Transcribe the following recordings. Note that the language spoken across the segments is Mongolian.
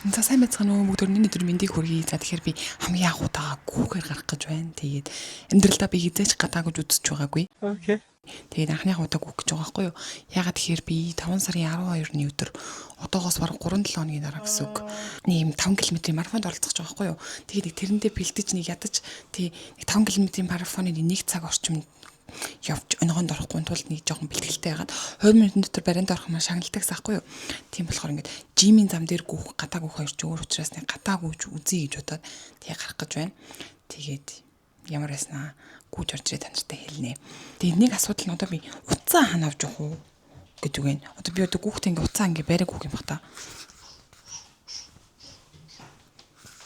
За сайн байцгаана уу, бүгд өрнөний өдөр мэндийг хүргэе. За тэгэхээр би хамгийн анх удаага гүүхээр гарах гэж байна. Тэгээд амьдралдаа би хэзээ ч гадаа гүйж үзэж байгаагүй. Okay. Тэгээд анхныхаа удаа гүүх гэж байгаа байхгүй юу? Яагаад тэгэхээр би 5 сарын 12-ны өдөр одоогоос бараг 3-7 хоногийн дараа гэсэн үг. Нэг юм 5 км-ийн марафонд оролцох гэж байгаа байхгүй юу? Тэгээд нэг тэрэндээ бэлдэж нэг ядаж тий нэг 5 км-ийн марафоны 1 цаг орчим явж оногоонд орохгүй тулд нэг жоохон бэлтгэлтэй байгаад 20 минутын дотор барианд орох маань шагналтай гэсэн аахгүй юу. Тийм болохоор ингээд жимийн зам дээр гүүх, гадаа гүүх хоёр ч өөр учраас нэг гадаа гүүж үзье гэж бодоод тэгээ гарах гэж байна. Тэгээд ямар байснаа гүүж орж ирээ та нартай хэлнэ. Тэгээд нэг асуудал нь одоо би утсаа хана авч явах уу гэдэг үг юм. Одоо би одоо гүүхтэй ингээд утсаа ингээд бариаг гүүх юм бах та.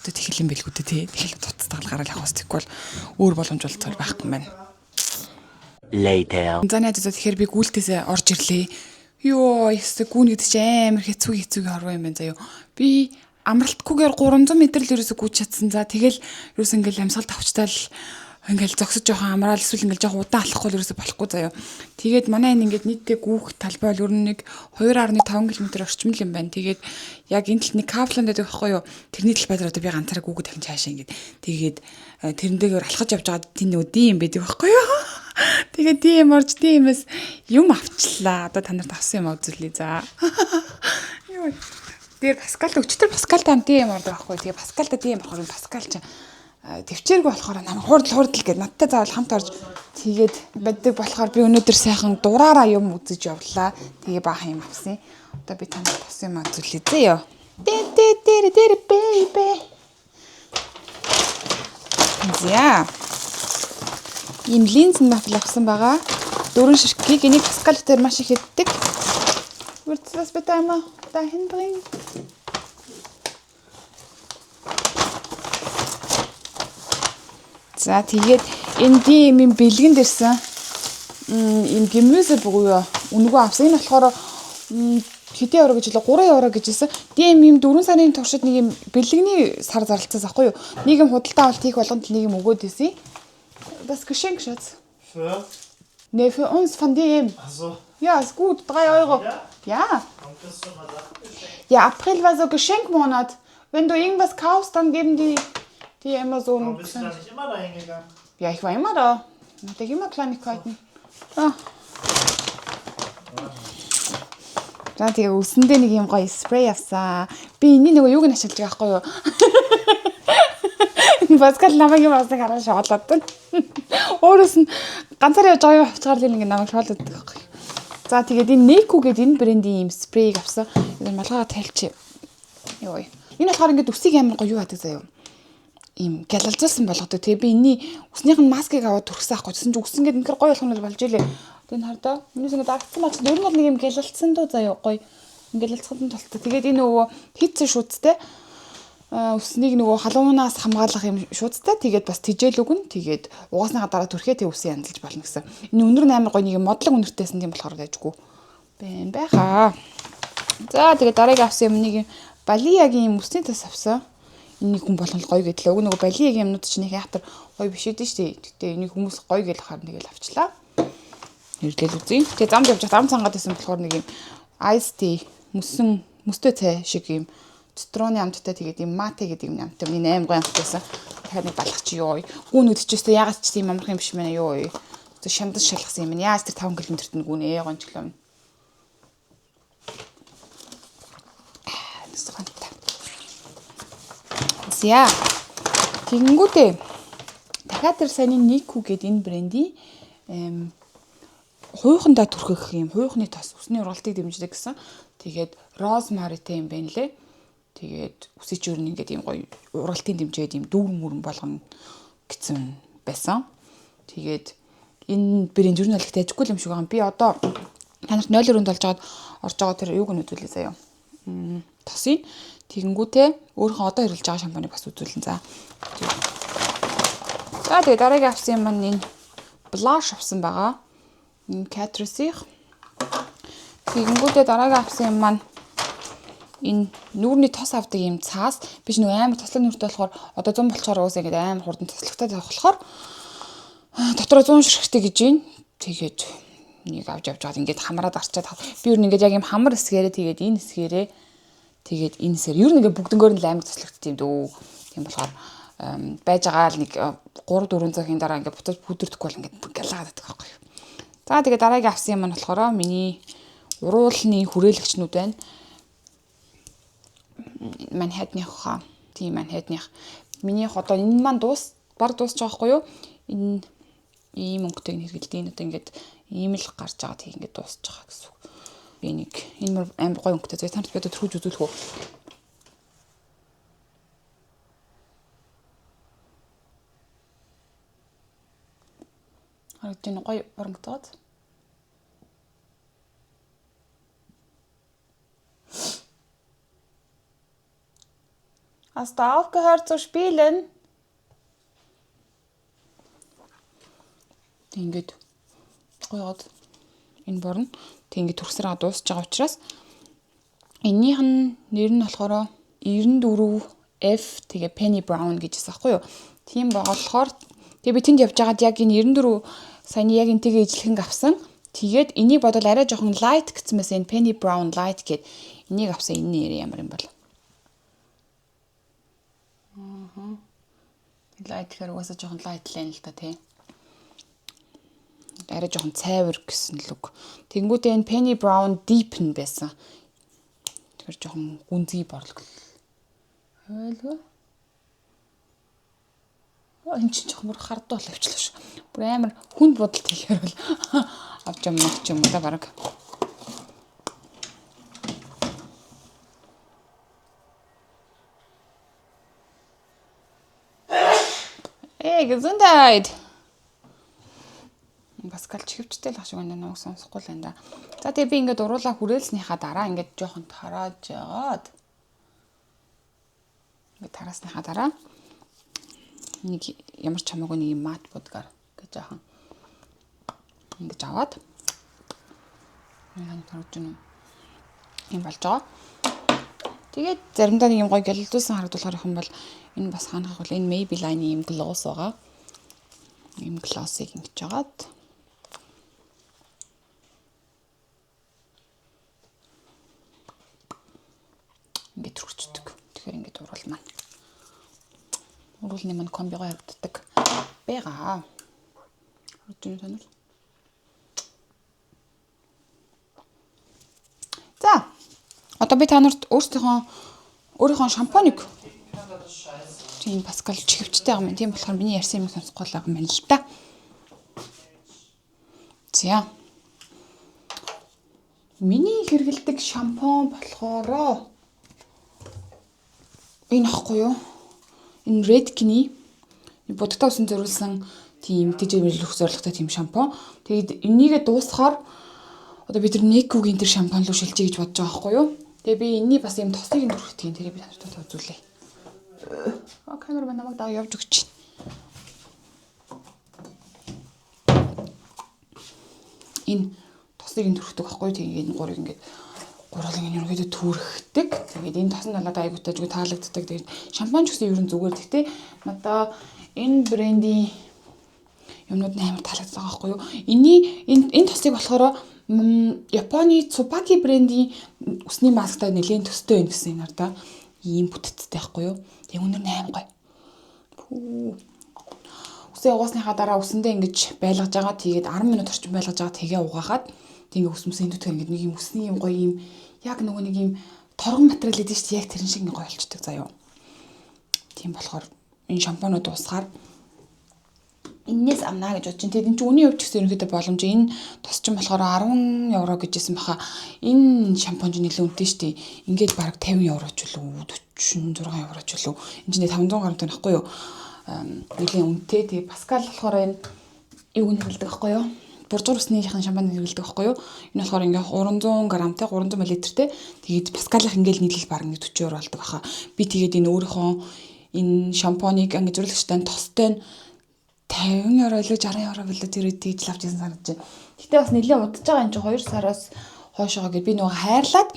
Одоо тэгэл юм бэлгүү дээ тий. Тэгэл утастайгаа гараад явах ус тэгэхгүй бол өөр боломж болцоор байхгүй юм байна. Later. За найз за тэгэхээр би гүйлтээсээ орж ирлээ. Йоо, ёстой гүн гэдэг чи амар хэцүү хэцүү хорвоо юм байна заяо. Би амралтгүйгээр 300 м л ерөөсө гүйж чадсан. За тэгэл ерөөсө ингээл амьсгал тавчтаал ингээл зогсож жоохон амраал эсвэл ингээл жоохон удаан алхахгүй л ерөөсө болохгүй заяо. Тэгээд манай энэ ингээд нийтдээ гүүх талбай бол ер нь нэг 2.5 км орчим л юм байна. Тэгээд яг энэ талд нэг капланд байдаг байхгүй юу? Тэрний талбай дээр одоо би ганцаараа гүүгээ дахин цаашаа ингээд тэгээд тэрэн дээр алхаж явж байгаад тэнд нөгөө ди юм байдаг байхгүй юу? Тэгээд тийм орж тиймээс юм авчлаа. Одоо та нарт авсан юм үзүүлье за. Юу. Тэр Паскал өчтөр Паскал там тийм ордог байхгүй. Тэгээ Паскал та тийм болохоор Паскал ч төвчээргүй болохоор намайг хурдл хурдл гэд надтай заавал хамт орж тэгээд байдаг болохоор би өнөөдөр сайхан дураараа юм үзэж явлаа. Тэгээ баахан юм авсан. Одоо би та нарт авсан юм үзүүлье зөө. Дэ дэ дэ дэ baby. За. Ийм линз мафл авсан байгаа. Дөрвөн ширхгийг энийг Паскал дээр маш их иддэг. Würdest du das bitte einmal dahin bringen? За тэгээд энэ ди юм бэлгэнд ирсэн ийм гэмүүсэ бугуй үнэгүй авсан. Энэ болохоор хэдэн евро гэж лээ 3 евро гэж хэлсэн. DM юм 4 сарын туршид нэг юм бэлгэний сар зарлцсан аахгүй юу? Нэг юм худалдаа авалт хийх болгонд нэг юм өгөөд исэн. Das Geschenk, Schatz. Für? Nee, für uns von DM. Ach so. Ja, ist gut, 3 Euro. Ja? Ja. Warum kriegst du immer Sachen geschenkt? Ja, April war so Geschenkmonat. Wenn du irgendwas kaufst, dann geben die dir immer so Warum ein bist du da nicht immer dahin gegangen? Ja, ich war immer da. Dann hatte ich immer Kleinigkeiten. Ah. За тэгээ үсэндээ нэг юм гоё спрей авсан. Би энэний нөгөө юуг нь ашиглаж байгаа байхгүй юу? Паскал намайг юм авсныг хараад шоолоод байна. Өөрөөс нь ганцаар явж байгаа юм авчгаар л ингэ намайг шоолоод байдаг байхгүй юу? За тэгээд энэ Neku гэдэг энэ брендийн юм спрейг авсан. Энэ малгайгаа тайлчих. Йой. Энэ болохоор ингээд үсийг амар гоё юу яадаг заяа ийм гялалзуулсан болгодог. Тэгээ би энэний үснийх нь маскыг аваад түрхсэн аахгүй. Тэгсэн чинь үс ингээд үнэхэр гоё болох нь болж илээ. Одоо энэ хардаа. Энэс ингээд дарагдсан болж ер нь бол нэг юм гялалцсан дуу заяа гоё. Гялалцахад нь тултаа. Тэгээд энэ нөгөө хийцэн шүүцтэй үснийг нөгөө халуунаас хамгаалах юм шүүцтэй. Тэгээд бас тижэл өгнө. Тэгээд угаасныхаа дараа түрхээ тэг үсээ янзалж болно гэсэн. Энэ өнөр нь амар гоё нэг юм модлог өнөртэйсэн тийм болохоор дайжгүй. Бэм байхаа. За тэгээд дараагийн авсан юм нэг юм Балиягийн юм үсний тас авсан. Энийг хүн болгон л гоё гэдлээ. Уг нөгөө Балиягийн юмнууд чинь их яатар гоё биш эдэн шүү дээ. Гэтэ энийг хүмүүс гоё гэл харна тэгэл авчлаа. Нэрлэл үзье. Тэгээ замд явж байхад ам цангаад байсан болохоор нэг юм ice tea мөсөн мөстэй цай шиг юм цитроны амттай тэгээд юм мате гэдэг юм амттай. Энэ аим гоё амттайсан. Дахиад нэг балах чи ёо. Гүүн үдчихсэн ягаад ч тийм амархан юм биш мэнэ ёо. Тэ шамдаж шалгасан юм. Яаж тэр 5 км-т нь гүнэ гончлоо. Нисганта. За. Тэгэнгүүтээ дахиад тэр саяны Niku гэдэг энэ брендийн хуйхандаа түрхэх юм хуйхны тос үсний ургалтыг дэмждэг гэсэн. Тэгээд розмаритай юм байна лээ. Тэгээд үсий ч ер нь ингээд юм гоё ургалтын дэмжээд юм дүүр мөрөн болгоно гэсэн байсан. Тэгээд энэ брэнд ер нь бол их дайжгүй юм шиг байгаа. Би одоо та нарт 0 өрөөнд олж аваад орж байгаа тэр юуг нь үзүүлье заяа. Тосыг тэгэнгүүтээ өөрийнхөө одоо хэрэглэж байгаа шампуныг бас үзүүлэн за. За тэгээ дараагийн авсан юм маань энэ blush авсан байгаа. Энэ Catrice-ийнх. Тэгэнгүүтээ дараагийн авсан юм маань энэ нүүрний тос авдаг юм цаас биш нөгөө амар тослог нүүртэй болохоор одоо 100 болчоор уус ингээд амар хурдан тослогтой байх болохоор дотроо 100 ширхтээ гэж байна. Тэгээд нэг авч явж байгаад ингээд хамраад арчаад би ер нь ингээд яг юм хамар хэсгээрээ тэгээд энэ хэсгээрээ Тэгээд энэ сэр ер нь ингээ бүгднгээр нь амар туслагдсан юм дөө. Тийм болохоор байж байгаа л нэг 3 4 цагийн дараа ингээ буцаж пүдэрдэхгүй бол ингээ галаад байдаг байхгүй юу. За тэгээд дараагийн авсан юм нь болохоор миний уруулны хүрээлэгчнүүд байна. Манхэттеных хаа. Тийм Манхэттеных. Минийх одоо энэ маань баг дуусч байгаа байхгүй юу? Энэ ийм өнгөтэйг нь хэрэгэлдэг. Энэ одоо ингээд ийм л гарч байгаа, тийг ингээд дуусч байгаа гэсэн үг. Би нэг энэ амар гоё өнгөтэй. Зөө танарт би одоо төрхөж үзүүлэх үү? Харагдаж байна гоё оромтойгоод. Hast du aufgehört zu spielen? Тэг ингээд гойгоод энэ борно. Тэг ингээд төрсөр байгаа дуусч байгаа учраас эннийх нь нэр нь болохоор 94 F тэгээ Penny Brown гэж байсан аахгүй юу? Тийм байгаа болохоор тэгээ би тэнд явж байгаад яг энэ 94 саяны яг энтэйгээ ижлэхэн авсан. Тэгээд энийг бодвол арай жоохон light гэсэн байсан. Энэ Penny Brown light гэд энийг авсан. Энэ нэр ямар юм бол? Light гэхээр угаасаа жоохон light л юм л та тий. Арай жоохон цайвар гэсэн л үг. Тэнгүүтээ энэ Penny Brown Deep нь байсан. Тэгэхээр жоохон гүнзгий борлог. Ойлго. Энэ чинь жоохон бүр хардуу бол авчлаа шүү. Бүр амар хүнд бодолт хийхээр бол авч юм уу ч юм уу да бараг. Эй, Gesundheit. Паскал чихвчтэй л ах шиг байна, намайг сонсохгүй л байна да. За тэгээ би ингээд уруулаа хүрээлснийхаа дараа ингээд жоохон тарааж яагаад ингээд тараасныхаа дараа нэг ямар ч хамаагүй нэг юм мат будгаар гэж жоохон ингэж аваад нэг харагдаж байна юм болж байгаа. Тэгээд заримдаа нэг юм гоё гялалзуулсан харагдуулахар юм бол энэ бас хаанах бол энэ Maybelline-ийн юм gloss байгаа. Ийм gloss-ыг ингэж жагаад ингээд түрхчихдэг. Тэгэхээр ингээд уруул маань. Уруулны маань комби гоё харагддаг байгаа. Харагдаж байна танал. За. Одоо би та нарт өөрийнхөө шампуныг тийм Паскал чихвчтэй байгаа юм. Тийм болохоор миний ярьсан юм сонсохгүй л байгаа юм л да. За. Миний хэрэглэдэг шампунь болохоор энэ ахгүй юу? Энэ Redken-ий будагтаа усан зориулсан тийм тэжээмжлэх зорилготой тийм шампунь. Тэгээд энийгээ дуусахаар одоо бид нар Neco-гийн тэр шампунь руу шилжиж гэж бодож байгаа байхгүй юу? Тэгээ би энэний бас ийм тосыг нь түрхдэг. Тэрийг би танарт үзүүлье. А камер маань намайг даа явж өгч. Энэ тосыг нь түрхдэг байхгүй юу? Тэгээ энэ гурыг ингээд гурлан энэ ерөнхийдөө түрхдэг. Тэгээд энэ тос нь надад айгуу тажгүй таалагддаг. Тэгээд шампунь ч гэсэн ерөн зүгээр. Гэхдээ надаа энэ брендийн юмнууд нь амар таалагдсан байгаа байхгүй юу? Энэний энэ тосыг болохоор Японы Tsubaki брендийн үсний масктай нэлээд төстэй байна гэсэн энэ ардаа ийм бүтцтэй байхгүй юу? Тэг өнөр нь амар гоё. Пүү. Үсээ угаасныхаа дараа үсэндээ ингэж байлгаж байгаа. Тэгээд 10 минут орчим байлгаж байгаа. Тэгээ угаахад тэг ингээ ус мөсөн төтгөр ингэ нэг юм үсний юм гоё юм яг нөгөө нэг юм торгон материал гэдэг чинь яг тэрэн шиг ингээ гоё болчдөг заяа. Тийм болохоор энэ шампунууд дуусгаар энээс амнаа гэж бодож чинь. Тэгээд энэ чинь үнийн хувьд ч гэсэн ерөнхийдөө боломж. Энэ тос чинь болохоор 10 евро гэж хэлсэн баха. Энэ шампунь чинь нэлээд үнэтэй шүү дээ. Ингээд бараг 50 евро ч үлээ, 46 евро ч үлээ. Энэ чинь 500 гаруйтай нөхгүй юу? Нэлээд үнэтэй. Тэгээд Паскал болохоор энэ юуг нь хэрэглэдэг байхгүй юу? Буржуур үснийхэн шампунь хэрэглэдэг байхгүй юу? Энэ болохоор ингээ 300 грамтай 300 мл-тэй. Тэгээд Паскалынх ингээл нийлэл бараг 40 евро болдог баха. Би тэгээд энэ өөрийнхөө энэ шампуныг ингээ зөвлөгчтэй тостой нь 50 евро илүү 60 евро билүү тэр үед тэгж л авч ирсэн санагдаж байна. Гэтэ бас нэлээд удаж байгаа юм чи 2 сараас хойшоогоо гэд би нөгөө хайрлаад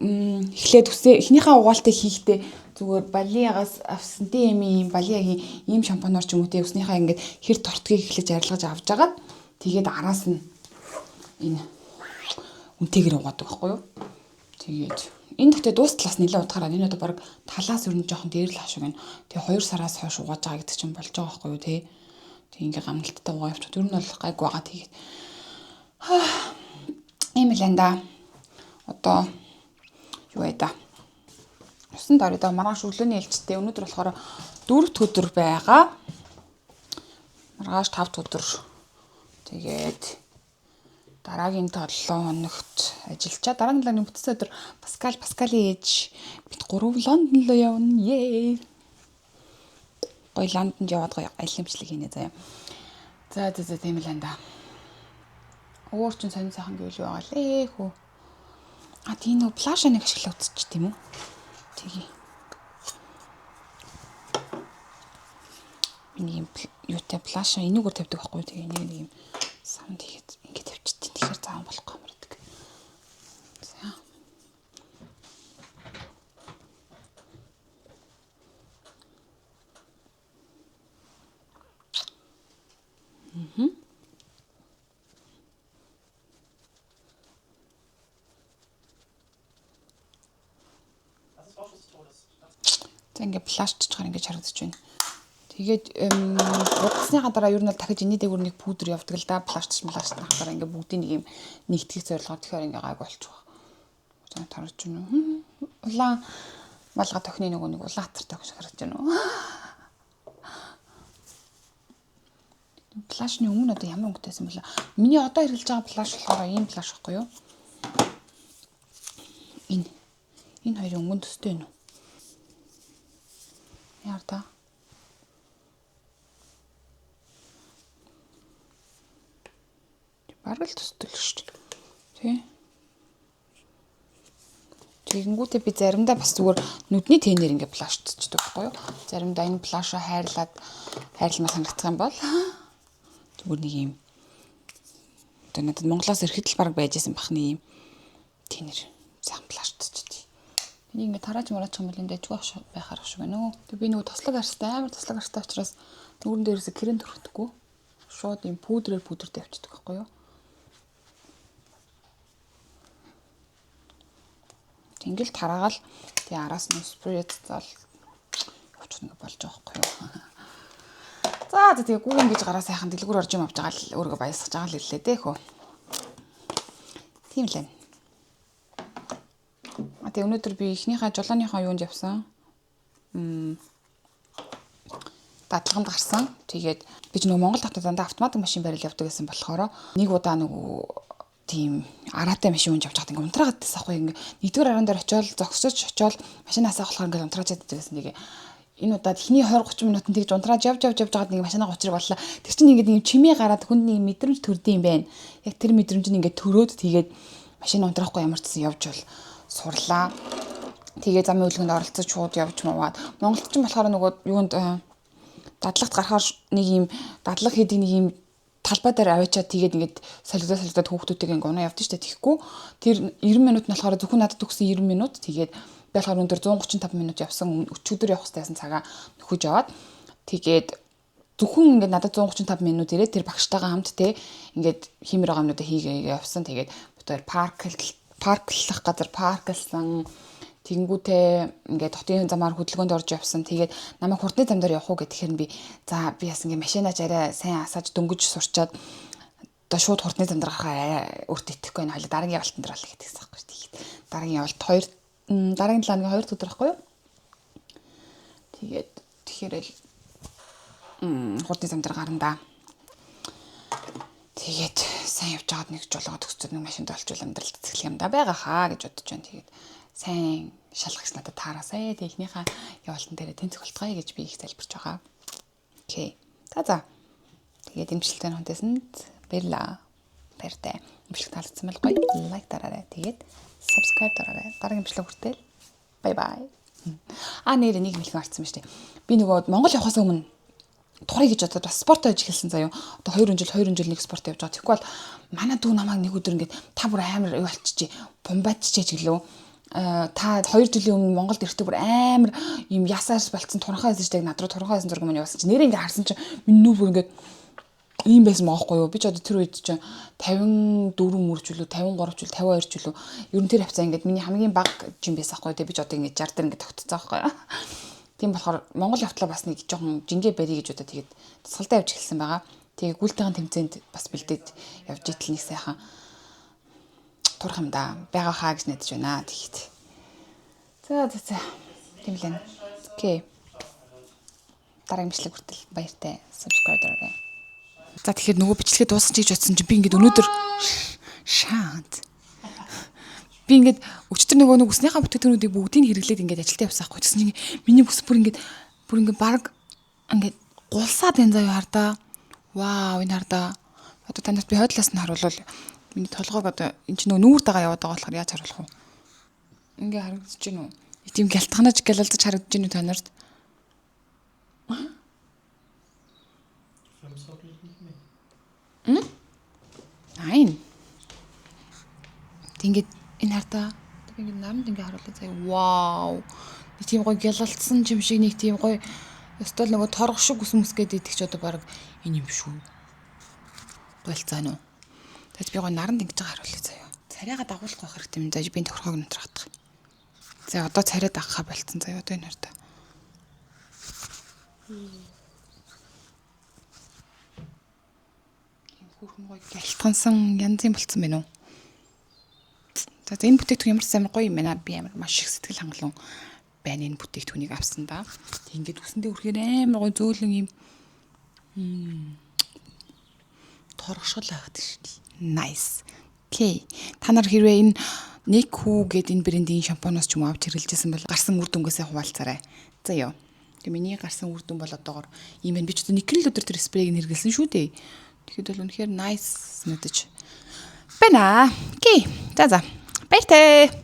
эхлээд үсээ эхнийхээ угаалтыг хийхдээ зүгээр Балиагаас авсан DM-ийн Балиагийн ийм шампунаар ч юм уу те үснийхээ ингээд хэр тортгийг эхлэж арилгаж авч агаад тэгээд араас нь энэ үнтэйгэр угаадаг байхгүй юу? Тэгээд Энэ гэхдээ дуустлаас нэлээд удахаараа энэ одоо баг талаас ер нь жоохон дээр л хашиг байна. Тэгээ 2 сараас хойш угааж байгаа гэдэг чинь болж байгаа байхгүй юу те. Тэг ингээ гамналттай угаа явчих. Тэр нь бол гайгүй байгаа тэгээд. Ийм л энэ да. Одоо юу вэ да. Усан дор одоо маргааш өглөөний ээлжтэй. Өнөөдөр болохоор 4 дахь өдөр байгаа. Маргааш 5 дахь өдөр. Тэгээд дараагийн 7 хоногт ажиллачаа. Дараагийн 7 өдрийн бүтэн өдөр Паскалийн ээж бид 3 Лондон руу явна. Ее. Гоё Лондонд яваад гоё аялал хэмжлэг хийнэ заяа. За за за тийм л энэ да. Өөр чинь сонин сайхан гэвэл юу байгаа лээ хөө. А тийм нөгөө blush аа нэг ашиглаа үзчих тийм үү? Тэгье. Миний юм юутай blush аа энүүгээр тавьдаг байхгүй юу? Тэгээ энийг нэг юм савнд хийгээд ингэ тавьчихтiin. Тэгэхээр заан болохгүй юм байдаг. За. За ингээ blush чичгаар ингэж харагдаж байна. Тэгээд будсныхаа дараа ер нь бол дахиж энэний дээгүүр нэг пудр явдаг л да. Blush ч blush ныхаа дараа ингээ бүгдийг нэг юм нэгтгэх зорилгоор тэгэхээр ингээ гайг болчих. За тарж байна уу? Улаан малгай тохины нөгөө нэг улаан хатар тохин шиг харагдаж байна уу? Blush ны өмнө одоо ямар өнгөтэйсэн бэлээ? Миний одоо хэрэглэж байгаа blush болохоор ийм blush байхгүй юу? Энэ энэ хоёрын өнгөн төстэй байна уу? Яар та? Бараг л төстэй л шүү дээ. Тэ? Тэгэнгүүтээ би заримдаа бас зүгээр нүдний тэнээр ингээ blush цчихдаг байхгүй юу? Заримдаа энэ blush аа хайрлаад хайрламаар санагдах юм бол зүгээр нэг юм одоо надад Монголоос ирэхэд л бараг байж исэн бахны юм тэнэр сайхан blush цчихдаг. Энийг ингээ тарааж мураачих юм бол энд дэжгүй байхаар шиг байна өө. Тэг би нөгөө тослог арьстай амар тослог арьстай учраас нүүрэн дээрээс крем түрхдэггүй. Шууд юм пудрээр пудртэй явчихдаг байхгүй юу? Тэнгэл тараагаал тэгээ араас нь спрей цэцэл явчих нэг болж байгаа байхгүй юу. За за тэгээ гүүн гэж гараа сайхан дэлгүүр орж юм авч байгаа л өөрийгөө баясгаж байгаа л ирлээ дээ хөө. Тийм л байна. А тэгээ өнөөдөр би эхнийхээ жолооныхоо юунд явсан. Дадлаганд гарсан. Тэгээд би ч нөгөө Монгол хотод дандаа автомат машин барил явдаг гэсэн болохоор нэг удаа нөгөө тийм араатай машин унж явж байхад ингээ унтраагаад байсан аахгүй ингээ нэгдүгээр аран дээр очиод зогсож очиод машинаасаа болохоор ингээ унтрааж яддаг гэсэн нэг энэ удаад эхний 20 30 минутанд тэгж унтрааж явж явж явж байгаад нэг машинаа учрыг боллоо. Тэр чинь ингээ нэг чимээ гараад хүнд нэг мэдрэмж төрдөм юм байна. Яг тэр мэдрэмж нь ингээ төрөөд тэгээд машин унтраахгүй ямар ч гэсэн явж бол сурлаа. Тэгээ замын хөдөлгөөнд оролцож шууд явж маваад Монголд ч болохоор нөгөө юунд дадлагт гарахаар нэг юм дадлаг хийдэг нэг юм талбай дээр аваачаад тэгээд ингээд солигдоод солигдоод хүүхдүүдтэйг ингээ унаа явдсан шүү дээ. Тэгэхгүй тэр 90 минут нь болохоор зөвхөн надад өгсөн 90 минут тэгээд би болохоор өндөр 135 минут явсан өчигдөр явах хэрэгтэйсэн цагаа нөхөж аваад тэгээд зөвхөн ингээд надад 135 минут ирээд тэр багштайгаа хамт те ингээд хиймээр байгаа юмнуудаа хийгээ явсан. Тэгээд бид хоёр парклах газар парклсан. Тэгэнгүүтээ ингээд хотын замаар хөдөлгөөнд орж явсан. Тэгээд намайг хурдны зам дээр явах уу гэхээр би за би бас ингээд машинаач арай сайн асааж дөнгөж сурчаад одоо шууд хурдны зам дээр гарахаар арай өөртөө итгэхгүй байна. Хоёул дараагийн явалтан дээр болъё гэдэгсэн байхгүй шүү. Тэгээд дараагийн явалт хоёр дараагийн 7 хоногийн 2 дахь өдөр байхгүй юу? Тэгээд тэгэхээр л хурдны зам дээр гарна да. Тэгээд сайн явж байгаад нэг жолоогоо төгсчөөд нэг машинд олчвол амьдрал цэцэглэх юм да байгаа хаа гэж бодож байна. Тэгээд сайн шалгах надад таараасай. Тэг эхнийхээ явалтан дээр тэнцэх болтгоё гэж би их залбирч байгаа. Окей. За за. Тэгээд имчилтэй хүнтэйсэнд баярлаа. Баяртай. Имчлэг таалагдсан бол гоё like дараарай. Тэгээд subscribe дараарай. Дараагийн имчлэг хүртэл bye bye. А нэр нэг имлэг орсон юм шүү дээ. Би нөгөө Монгол явахаас өмнө турыг гэж бодоод бас спорт хийж эхэлсэн заяа. Одоо 2 жил 2 жил нэг спорт явж байгаа. Тэгэхгүй бол манай дүү намайг нэг өдөр ингээд та бүр амар юу болчихжээ. Бумбаачжээ ч гэлөө. Та 2 жилийн өмнө Монголд ирэхдээ бүр амар юм ясаарс болцсон туранхай байсан шүү дээ. Над руу туранхай байсан зураг маань явуулсан чинь нэрээ ингээд харсан чинь миний нүү бүр ингээд Ийм байсан байгаа хгүй юу? Би ч одоо тэр үед чинь 54 мөрч үлээ, 53 ч үлээ, 52 ч үлээ. Ер нь тэр хавцаа ингээд миний хамгийн бага жин байсан хгүй юу? Тэгээ би ч одоо ингээд 60 дээр ингээд тогтцсон байхгүй юу? Тийм болохоор Монгол явтлаа бас нэг жоохон жингээ барья гэж одоо тэгээд тасгалдаа явж эхэлсэн байгаа. Тэгээ гүйлтийн тэмцээнд бас бэлдээд явж итэл нэг сайхан турах юм да. Байгаа хаа гэж найдаж байна. Тэгэхэд. За за за. Тийм л байна. Okay. Дараагийн бичлэг хүртэл баяртай. Subscribe дараарай. За, тэгэхээр нөгөө бичлэгээ дууссан чи гэж бодсон чинь би ингээд өнөөдөр шаант. Би ингээд өчтөр нөгөө нэг үснийхаа бүтээгдэхүүнүүдийг бүгдийг хэрэглээд ингээд ажилдаа явсан байхгүй. Тэгсэн чинь миний үс бүр ингээд баг ингээд гулсаад энэ заяа хардаа. Вау, энэ хардаа. Одоо танарт би хойдлоос нь харуулвал миний толгойг одоо энэ чинь нөгөө нүүр дагаа яваад байгаа болохоор яаж харуулах вэ? Ингээ харагдаж байна уу? Тийм гялтганаж гялалзаж харагдаж байна уу та нарт? Filmst hoffentlich nicht mit. Айн. Ингээд энэ хардаа би ингээд наранд ингээ харуулъя заяа. Вау. Нэг тийм гоё гялалцсан юм шиг, нэг тийм гоё ёстой л нөгөө торгох шиг ус мүс гээд идэх ч одоо баг энэ юм шүү. Гойлцаа нөө. Тэгэж би гоё наранд ингэж байгаа харуулъя заяа. Царайгаа дагуулах байх хэрэгтэй юм заяа. Би тохирхоог нь унтраах. За, одоо царай дагахаа болцсон заяа. Одоо энэ хардаа. Тийм хүүхэн гоё гялтгансан янзын болцсон байна уу? За, энэ бүтээгдэхүүн ямар ч амар гоё юм байна. Би амар маш их сэтгэл хангалуун байна энэ бүтээгдэхүүнийг авсан да. Тэг ингээд үсэндээ үрэхээр амар гоё зөөлөн юм торгошгол байгаад шүү дээ. Nice. Okay. Та нар хэрвээ энэ Nekoo гэдэг энэ брендийн шампуноос ч юм уу авч хэрэглэжсэн бол гарсан үр дүнгээсээ хуваалцаарай. За ёо. Тэг миний гарсан үр дүн бол одоогор ийм байна. Би ч одоо нэг л өдөр тэр спрейг нь хэрэглэсэн шүү дээ. Тэгэхэд бол үнэхээр nice санагдаж байна. Okay. За за. Баяртай.